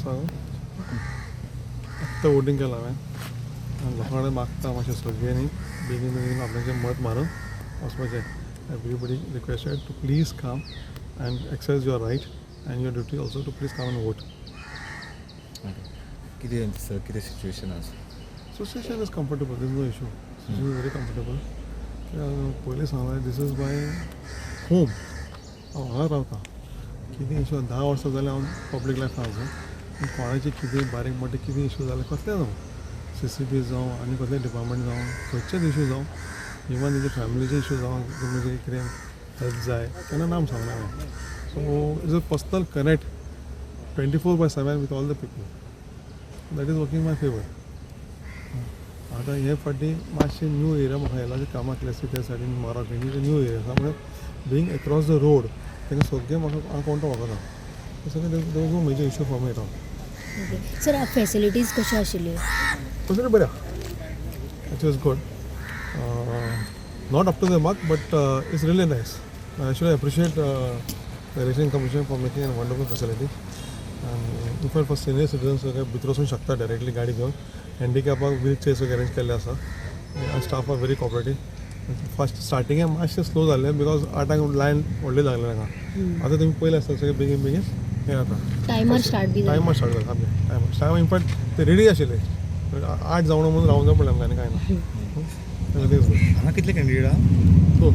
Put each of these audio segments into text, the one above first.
सांग आत्तां वोटींग केलां हांवें आनी लोकां कडेन मागता मातशें सगळ्यांनी बेगीन बेगीन आपल्याचें मत मारून वचपाचें. Everybody requested to please come and exercise your right and your duty also to please come and vote. कितें सर, कितें सिच्युएशन आसा? Situation is comfortable, there is no issue. Situation is very comfortable. पयलीं सांगलें, this is my home. हांव हांगा रावता. कितें issue 10 वर्सां जाल्यार हांव पब्लीक लायफान आसा. कोणाचे कितें बारीक मोटे कितें इशू जाल्यार कसलें जावं, CCB जावं आनी कसलें डिपार्टमेंट जावं, खंयचेच इशू जावं, इवन तेजे फॅमिलीचे इशू जावं, तुमचें कितें हेल्प जाय तेन्ना नाम सांगना हांवें. So it's a personal connect 24/7 with all the people. That is working my favour. आतां हे फावटी मातशें न्यू एरिया म्हाका येयला, कामां केली आसा त्या सायडीन मारक न्यू एरिया आसा, म्हळ्यार बींग एक्रॉस the road तांकां सगळें म्हाका हांव कोण तो वळखता. सगळें there was no major issue for me at all. Sir, facilities कश्यो आशिल्ल्यो? फॅसिलिटी बऱ्या, it is good, not up to the mark, but it's really nice. I actually appreciate the Election Commission for making a wonderful facility. And in fact for senior citizens सगळे भितर वचूंक शकता directly गाडी घेवन. हँडिकॅपाक wheel chair सगळे arrange केल्ले आसा. Staff are very cooperative. First स्टार्टिंगे मातशें स्लो जालें because 8 line व्हडली लागलें हांगा. आतां तुमी पयलें आसता सगळे बेगीन बेगीन हें जाता. टायमर स्टार्ट बी टायमर स्टार्ट जाता सामकें. टायमर इनफॅक्ट ते रेडी आशिल्ले, 8 जावं म्हणून रावूंक जाय पडलें आमकां, आनी कांय ना. Everything is good. हांगा कितले कॅन्डिडेट आहा? दोन.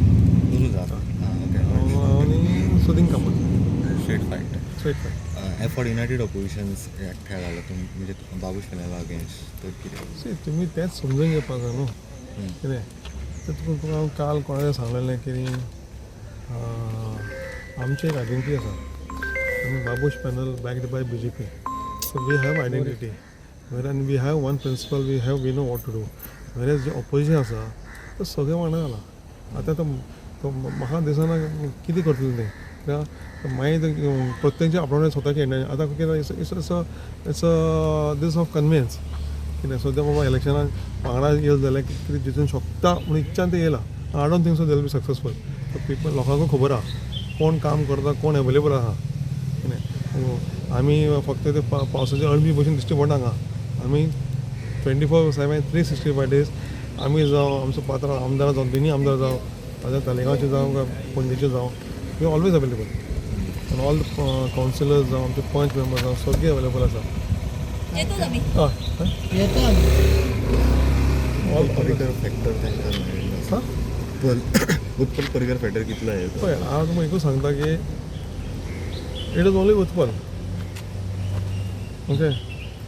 दोनूच आहा. ओके. आनी Sudin Kamat. Straight fight. Straight fight. Effort united oppositions एकठांय जालो तुमी, म्हणजे बाबूश पॅनला अगेन्स्ट, तर कितें? सी, तुमी तेंच समजून घेवपाक जाय न्हू. कितें तर तुका हांव काल कोणाचें सांगलेलें की आमची एक आयडेंटिटी आसा आनी Babush panel backed by BJP. So we have identity where and we have one principle, we have, we know what to do. Whereas J opposition आसा तें सगळें वांगडा घालां. आतां तो म्हाका दिसना कितें करतलें तें. कित्याक मागीर प्रत्येक आपणाले स्वताचे आतां कितें it's it's a this of convenience. कितें सद्या बाबा इलेक्शनाक वांगडा येयलें जाल्यार कितें जितूंक शकता म्हूण इच्छान तें येयलां. I don't think so they will be successful. People लोकांकूय खबर आहा कोण काम करता, कोण एवेलेबल आहा. कितें आमी फक्त ते पावसाचे अळमी भशेन दिश्टी पडना हांगा. आमी 24/7 365 डेज आमी जावं, आमचो पात्रांव आमदार जावं, दोनी आमदार जावं, आतां तालिगांवचे जावं काय पणजेचे जावं, we always available. आनी ऑल कावन्सिलर्स जावं, आमचे पंच मेंबर्स जावं, सगळे अवेलेबल आसा. हय ऑल पर्रीकर फॅक्टर तांकां मेळिल्लो आसा. उत्पल पर्रीकर फॅक्टर कितलो हे? पळय, हांव तुमकां एकूच सांगता की it is only Utpal. Okay,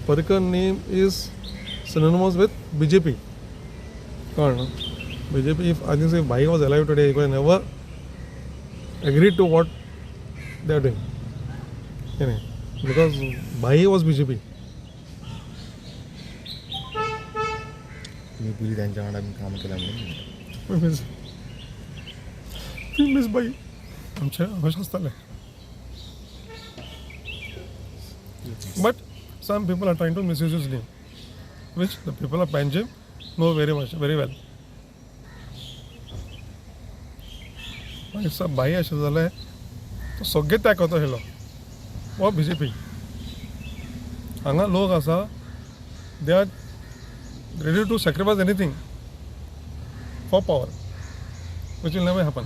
Parrikar name is synonymous with BJP. कळ्ळें न्हू? BJP, if I think if Bhai was alive today, he could never agree to what they are doing. Because Bhai was BJP. तुम्ही पयलीं तांच्या वांगडा काम केलां म्हणून. Miss बाई आमचें अशें आसतालें. But some people are trying to misuse his name, which the people of Panjim know very much, very well. मागीर भाई अशें जालें तो सगळे त्याग करता आशिल्लो हो BJP. हांगा लोक आसा, they are ready to sacrifice anything for power, which will never happen.